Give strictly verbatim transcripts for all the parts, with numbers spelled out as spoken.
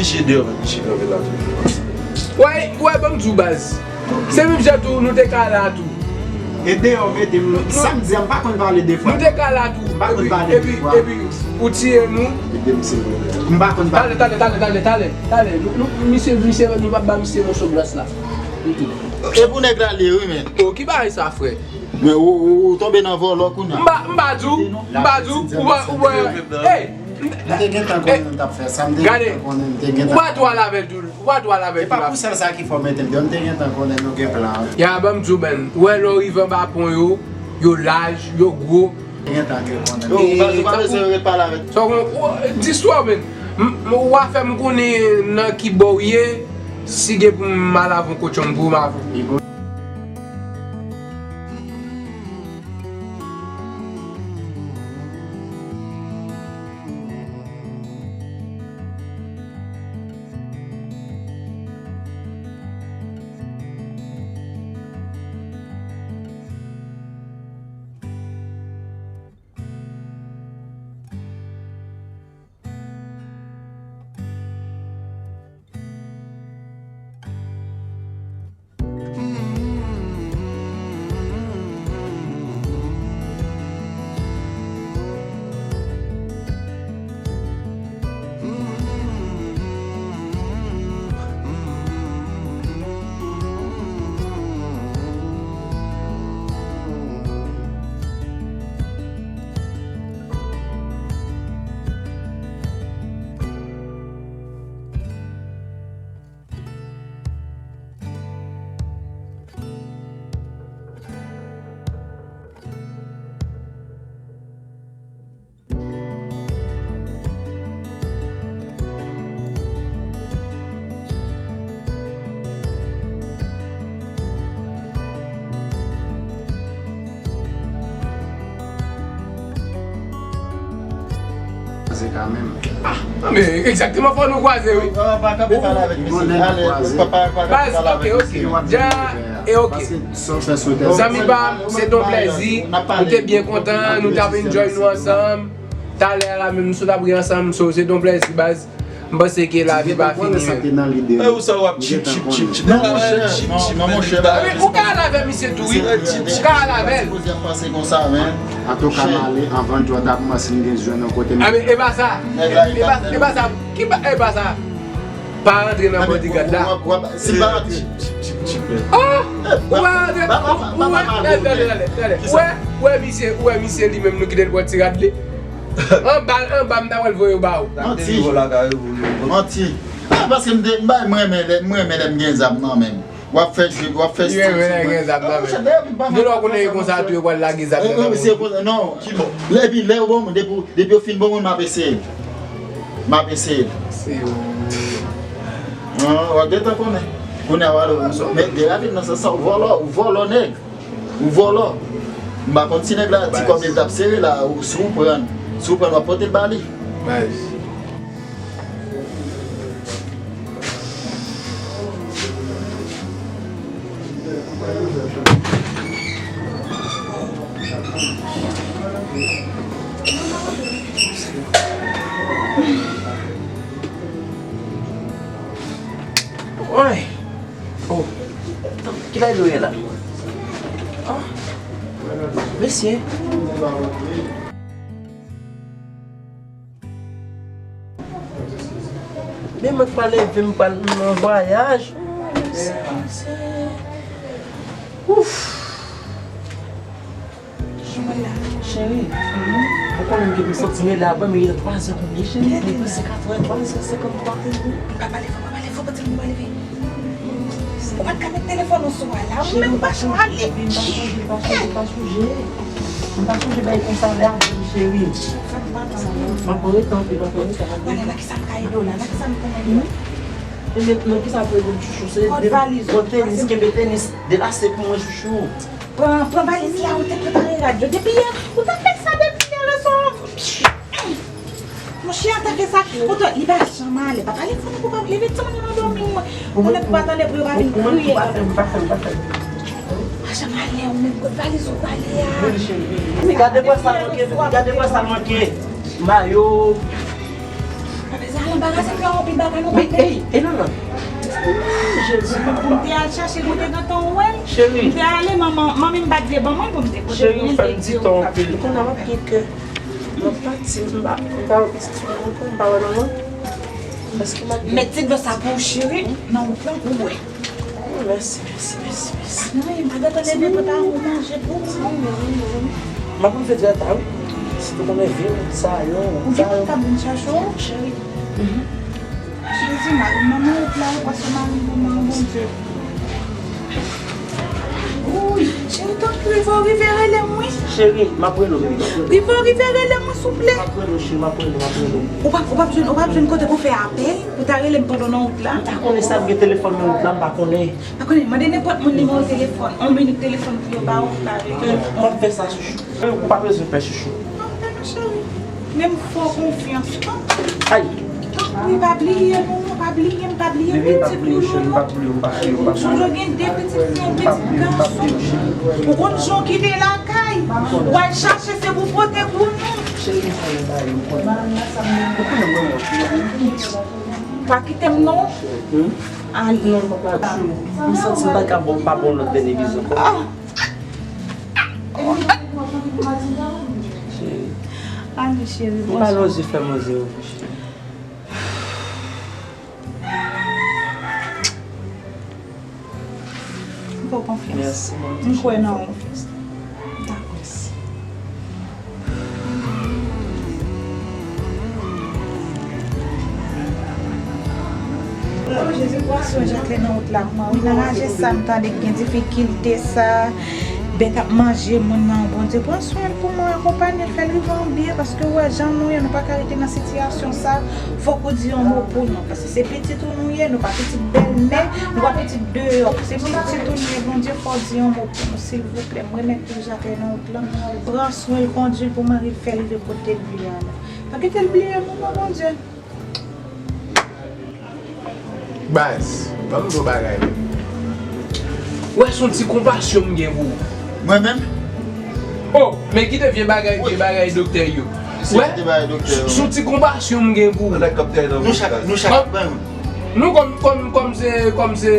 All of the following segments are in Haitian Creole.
misye deyò, men misye kanpe la toujou. Wè, wè, ban m di w baz. Se menm jan tou, nou te ka la tou. E deyò, mete m, sa m di a, m pa konn pale de fwa. Nou te ka la tou. M pa konn pale de fwa. Epi, epi, ou tiye nou. Mete m silvouplè. M pa konn pale. Talè, talè, talè, talè, talè, talè. Nou, nou, misye, misye, nou pa ba misye moso glas la. E pou nèg la li ye, wi, men. O, ki bagay sa, frè? Men ou, ou, ou tonbe nan vòlò kounye a. M pa, m pa di w, m pa di w, ou pa, ou pa, hey! M te gentan konnen nou t ap fè sa, m te gentan konnen, m te gentan. Ou pa twò al avè l tou, ou pa twò al avè l tou. E pa pou sèl sa ki fè w mete m deyò, m te gentan konnen nou gen plan. Ya, ban m di w, Ben, ou wè lè w rive anba pon yo, yo laj, yo gwo. M te gentan konnen. Yo, ou pa, ou pa bezwen ret pale avè l. Sa w konn, di istwa w, Ben. M, m, w a fè m konnen nan ki bò w ye, si gen pou m al avè w kotchon pou m avè w. Kwaze kanmenm. Ah, men egzakteman, fò nou kwaze, wi. Pa kanpe pale avèk misye. Ale, pa, pa, pa kanpe pale avèk misye. Baz, ok, ok. Ja, e ok. Zanmi pa m, se t on plèzi. Nou te byen kontan, nou t ap enjoy nou ansanm. Talè a la menm, nou sot ap ri ansanm, so, se t on plèzi, baz. M panse ke lavi pa fini menm. E ou sa w ap chip, chip, chip, chip. Non, monchè, non, non, monchè. Ou ka al avè misye tou, wi. Ou ka al avè l. Antouka, m ale, anvan twò ta kòmanse, m gen jwenn yon kote m. A, men, e pa sa. E pa, e pa sa. Ki pa, e pa sa. Pa rantre nan bodyguard la. Si pa rantre. Oh! Ou pa rantre. Ou wè, ou wè misye, ou wè misye li menm, nou kite l pran ti rad li. Anba, anba, m ta pral voye yo ba ou. Manti. Manti. Ah, paske m te, m bay, m renmen lè, m renmen lè m gen zam nan men m. W ap fè jwe, w ap fè stil sou mwen. Gen zam nan men m. Depi lè w konnen e konsa tou yo pral lage zam nan men w. Non. Ki bò? Epi lè yo bon moun, depi, depi yo fin bon moun, m ap eseye. M ap eseye. Se yo. Non, w ap gentan konnen. Kounye a w ale, men de rapid nan sans sa, ou vòlò, ou vòlò nèg. Ou vòlò. M pa konn si nèg la ti kòb li t ap sere la, ou, si ou pran, si ou pran, w ap pote l ba li. Baz. Woy! Oh. Kilè nou ye la? Oh. Mesye. Men mwen k pral leve, m pral nan vwayaj. Ouf, mesye. Ouf. Cheri, ou konnen ke m soti mele a, bon, men il est trois heures konbyen, cheri? Li se katrè, twa zè senkant twa. Pa pale fò, pa pale fò, pa di l pou pa leve. Ou pa t ka met telefòn ou sou a la, ou menm pa chale. M pa sonje, m pa sonje, m pa sonje. M pa sonje bay konsa la, cheri. M ap rete anpil, m ap rete anpil. Wale, nan kisa m ka ede w la? Nan kisa m ka ede w? E men, nan kisa pou ede m, chouchou? Se de, pran tenis, kenbe tenis, delase pou mwen, chouchou. Pran, pran valiz la, ou te prepare rad yo. Depi yè, ou t ap fè sa depi yè lè swa. Monchè, ou t ap fè sa. Oto, li pa janm ale. Pa pale fò non pou pa leve timoun yo nan dòmi, mwen. Ou mèt pou pa tande pou yo pa vin kriye. Ou mèt pou pa fè, pa fè, pa fè. Pa janm ale, ou menm kot valiz ou pale a. Gade bwè sa l manke, gade bwè sa l manke. Mayo. Apre sa, al anbarase fè anpil bagay nou pa fè. Ey, ey, non, non. Jezi, papa. Pou m te al chache l, ou te gentan wè l. Cheri. M te ale, manman, manmi m pa t vle ban mwen pou m te pote l. Cheri, ou fè m di tò anpil. Ou konn a m ap gen kè. M ap pati, m pa, m pa, m pa wè manman. Èske m ap gen. Met ti dlo sa pou ou, cheri, nan wout lan pou w bwè. Oh, mèsi, mèsi, mèsi, mèsi. Non, e madanm, tande, men prepare yon manje pou ou. M ap fè dirèk la, wi. Si te konnen vi m, sa yo, ou sa yo. Ou gen moun k ap vin chache w, cheri. Jezi, mari m nan wout la, ou pase mari m pou mwen, Bondye. Wouy, cheri, tanpri, rive w rive rele m, wi. Cheri, m ap rele w, rive w rive rele m, wi, souple. M ap rele w, cheri, m ap rele w, m ap rele w. Ou p ap, ou p ap jwenn, ou p ap jwenn kote pou fè apèl? Ou ta rele m pandan nan wout la? M ta konnen sa, m gen telefòn nan wout la, m pa konnen. Pa konnen, mande nenpòt moun nimewo telefòn, yon minit telefòn pou yo ba ou, ou ka rele. M ap fè sa, chouchou. Ou pa bezwen pè, chouchou. Non, non, cheri. Men m fè w konfyans, non? Ay. Tanpri, pa bliye nou, non, pa bliye m, pa bliye pitit nou, non, non. Sonje w gen de pitit fi, yon pitit gason. Ou konn jan w kite lakay. W al chache, se pou pote pou nou. Pa kite m non. Hmm? Ale. Non, papa, m santi m pa ka bon, pa bon lòt televizyon. Ah! Cheri. Ale, cheri, m pa nan ozye fè manzè yo, cheri. M fè w konfyans. Mèsi, Bondye. M kwè nan ou. Dakò. O Jezi, pran swen Jacqueline nan wout la pou mwen. Wi, nan raje sa, m tande k gen difikilte sa. Bèt ap manje moun nan. Bondye, pran swen l pou mwen, akonpanye l, fè l rive an byen, paske w wè jan nou ye, nou pa ka rete nan sitiyasyon sa. Fòk ou di yon mo pou nou, paske se pitit ou nou ye, nou pa pitit bèlmè, nou pa pitit deyò. Se pitit ou nou ye, Bondye, fò w di yon mo pou nou, silvouplè. M remèt li Jacqueline nan wout lan. Pran swen l, kondui l pou mari l, fè l rive kote l vle a la. Pa kite l bliye nou non, Bondye. Baz, ban m di w bagay. Ou wè, se yon ti konpasyon m gen pou ou. Mwen menm? Oh, men kite vye bagay, vye bagay doktè yo. Ou wè? Se vye bagay doktè yo. Se yon ti konpasyon m gen pou ou. Nou chak, nou chak ap pran youn. Nou kòm, kòm, kòm se, kòm se,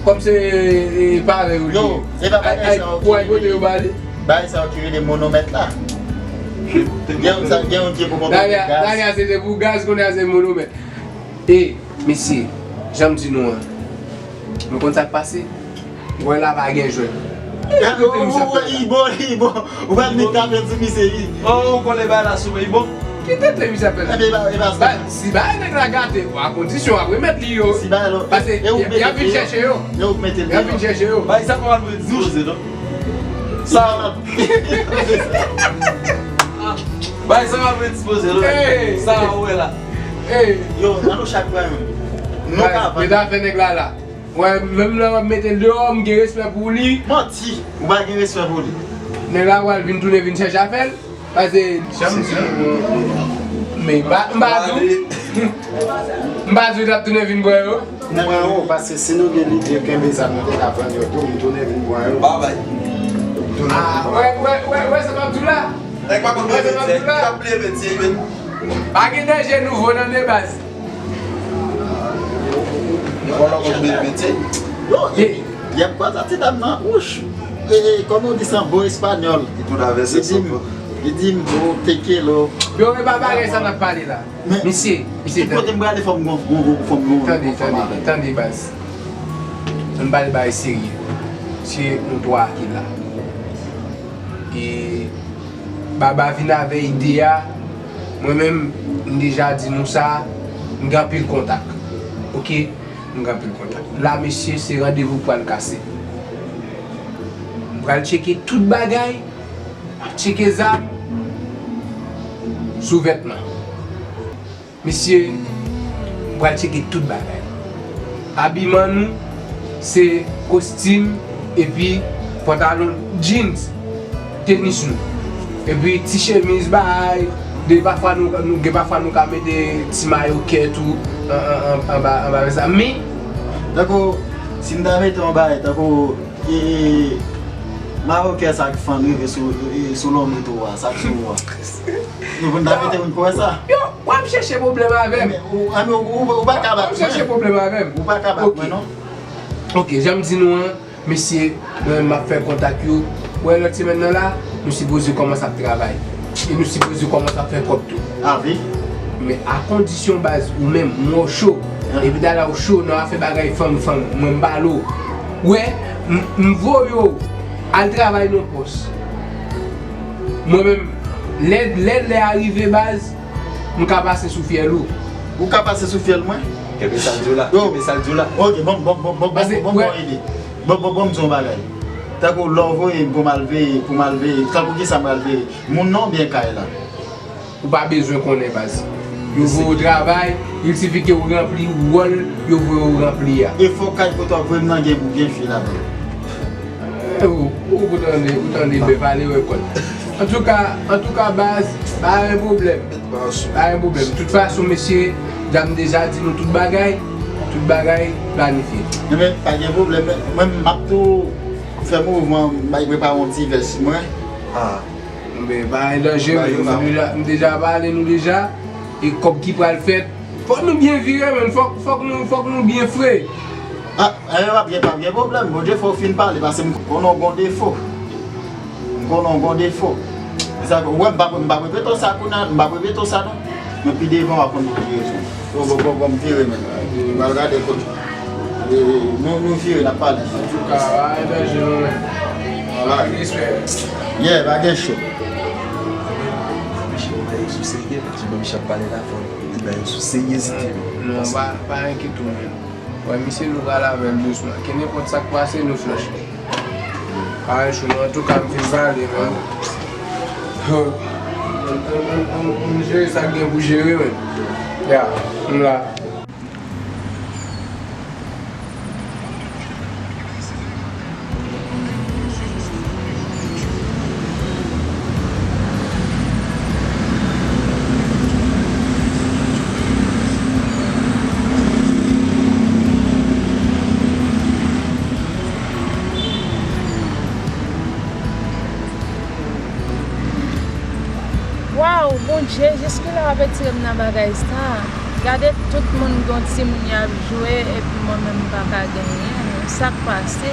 kòm se, e, parèy ou li ye. Yo, e pa bagay sa yo ki rele, bagay sa yo ki rele monomèt la. Gen youn sa, gen youn ki poko mete gaz. Dayè, dayè se te pou gaz, kounye a se monomèt. E, mesye, jan m di nou an, nou konn sa k pase? Wè la pa gen jwèt. Li bon, li bon. Ou pa vin tape di misye, wi. Oh, ou konnen bagay la sou mwen, li bon. Ki tete misye ap fè la? Ebyen, e pa, e pa sa. Si bagay nèg la gate, a kondisyon w ap remèt li yo. Si bagay la, pase, e ou y ap vin chèche yo. E ou mete l deyò. Y ap vin chèche yo. Bagay sa pa mal pou dispoze, non. Sa, bagay sa pa mal pou dispoze, non. Sa ou wè la. Yo, ann nou chak pran youn. Nou ka vann. Yo ta fè nèg la la. Wè, menm lè w ap mete l deyò, m gen respè pou li. Manti! Ou pa gen respè pou li. Nèg la pral vin tounen vin chèche afè l. Pase, jan m di w, men m pa, m pa di w, m pa di w t ap tounen vin pran yo. Pran yo, paske si nou gen lide kenbe zam nan, nou ka vann yo tou, m tounen vin pran yo. Babay. Ah, wè, wè, wè, wè, sa m ap di w la. Nèg pa konn bliye metye, li p ap bliye metye, men. Pa gen danje nouvo nan de baz. Vòlò konn bliye metye. Yo, y ap kwaze ak ti dam nan, wouch. E, e, kòman w di sa an bon espanyòl? Li tounen avè se soto. Li di m, "Oh, teke lo." Yo, e pa bagay sa n ap pale la. Misye, misye, tout kote m prale, fò m gon, gon, gon, fò m gon, tande, gon fanm tande, avè l. Tande, baz. Ann pale bagay serye. Se nou twa ki la. E Baba vin avè ide a. Mwen menm, m deja di nou sa, m gen anpil kontak. Oke? M gen anpil kontak. La, mesye, se randevou k pral kase. M pral tcheke tout bagay. Tcheke zam sou vètman. Mesye, m pral tcheke tout bagay. Abiman nou, se kostim epi pantalon jeans, tenis nou. Epi ti chemiz bay, de pafwa nou, nou, gen pafwa nou ka mete ti mayo kè tou, an, an, an, anba, anba sa. Men, tankou, si m ta mete yon bagay, tankou, e, e, Mawokè sa k fann rive sou, e, sou lonbrit ou a, sa k sou ou a. Nou konn ta mete moun kwè sa. Yo, w ap chèche pwoblèm avè m. Men, ou, a, men, ou, ou, ou pa ka bat mwen. W ap chèche pwoblèm avè m. Ou pa ka bat mwen, non. Ok, jan m di nou an, mesye, mwen menm m ap fè kontak yo. Ou wè lòt semèn nan la, nou sipoze kòmanse ap travay. E nou sipoze kòmanse ap fè kòb tou. A wi. Men a kondisyon, baz, ou menm, m wè w cho. Ah. Epi talè w cho nan afè bagay fanm, fanm, mwen m pale w. Ou wè, m, m voye w al travay nan pòs. Mwen menm, lè, lè, lè a rive, baz, m ka pase sou fyèl ou. Ou ka pase sou fyèl mwen? Kenbe sa l di w la. Yo. Kenbe sa l di w la. Ok, bon, bon, bon, bon, bon, bon, bon ide. Bon, bon, bon, m di yon bagay. Tankou lè w voye m pou m al veye, pou m al veye, tankou kisa m pral veye? Moun nan oubyen kay la? Ou pa bezwen konnen, baz. Yo voye w travay, il sifi ke w ranpli wòl yo voye w ranpli a. E fò kay kote w ap voye m nan gen bouke fi ladan l. Eh, ou, ou, ou tande, ou tande, bèf ale rekòt. Antouka, antouka, baz, pa gen pwoblèm. Pa gen pwoblèm. Tout fason, mesye, dam deja di nou tout bagay, tout bagay planifye. Ebyen, pa gen pwoblèm. Mwen, m ap tou fè mouvman, m bay prepare yon ti vès mwen. Ah. Men pa gen danje, men nou deja, m deja pale nou deja. E kòb ki pral fèt, fòk nou byen vire, men fòk, fòk nou, fòk nou byen fre. Ah, eh, pa gen, pa gen pwoblèm. Bondye fè w fin pale, paske m konnen w gon defo. M konnen w gon defo. Se sa ke, wè, m p ap, m p ap repete w sa kounye a, m p ap repete w sa non. Men pi devan w ap konn pou ki rezon. Bon, bon, bon, bon, m vire men. M al gade kote. E, nou, nou vire, n ap pale. Antouka, pa gen danje non, men. Pa gen danje. Yeah, pa gen cho. Mesye, bagay yo sou serye, paske mwen, Michel ap pale la, fò li bagay yo sou seryezite. Non, pa, pa enkyete w, men. Wè, misye, nou pral avè l dousman. Ke nenpòt sa k pase, nou flanche. Parèy, cho, men antouka, m fin pale, men. Ann, ann, ann, ann, ann jere sa k gen pou jere, men. Ya, m la. Waw, Bondye, jiskilè w ap etire m nan bagay sa. Gade tout moun gen yon timoun y ap jwe, epi mwen menm m pa ka genyen. Sa k pase?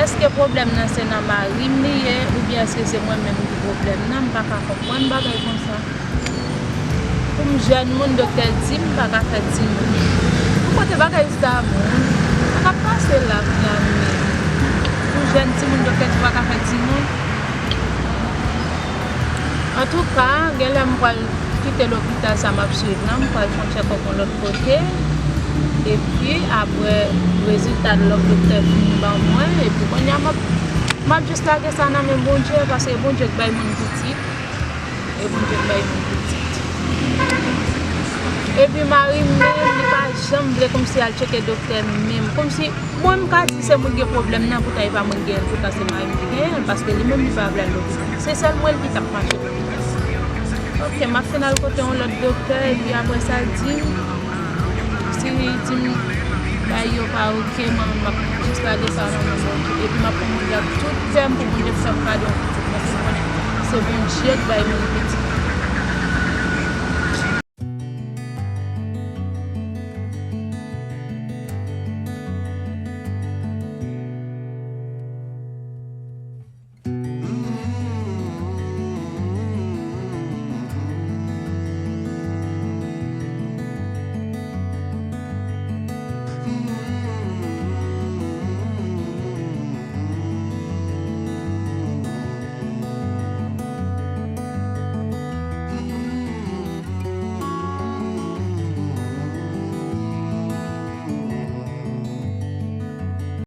Èske pwoblèm nan se nan mari m li ye, oubyen èske se mwen menm ki pwoblèm nan? M pa ka konprann bagay konsa. Pou m jèn moun, doktè di m pa ka fè timoun. Pou kote bagay sa, moun? Sa k ap pase la, kounya menm? Pou jèn timoun, doktè di w pa ka fè timoun? Antouka, genlè m pral kite lopital sa m ap swiv lan, m pral fè yon tchèkòp yon lòt kote. Epi, apre rezilta lòt doktè fin ban mwen, epi kounye a m ap, m ap jis lage sa nan men Bondye, paske Bondye k bay moun pitit. E Bondye k bay moun pitit. Epi mari m menm, li pa janm vle kòmsi al tcheke doktè menm. Kòmsi, mwen m ka di se mwen ki gen pwoblèm nan, poutan e pa mwen ki genyen l, poutan se mari m ki genyen l, paske li menm li pa vle al lopital. Se sèl mwen l ki t ap mache lopital. Ok, m ap fin al kote yon lòt doktè, epi apre sa l di m, si li di m bagay yo pa oke, mwen menm m ap jis lage sa nan men Bondye. Epi m ap pran Bondye ak tout kè m pou Bondye fè m kado yon pitit, paske m konnen se Bondye k bay moun pitit.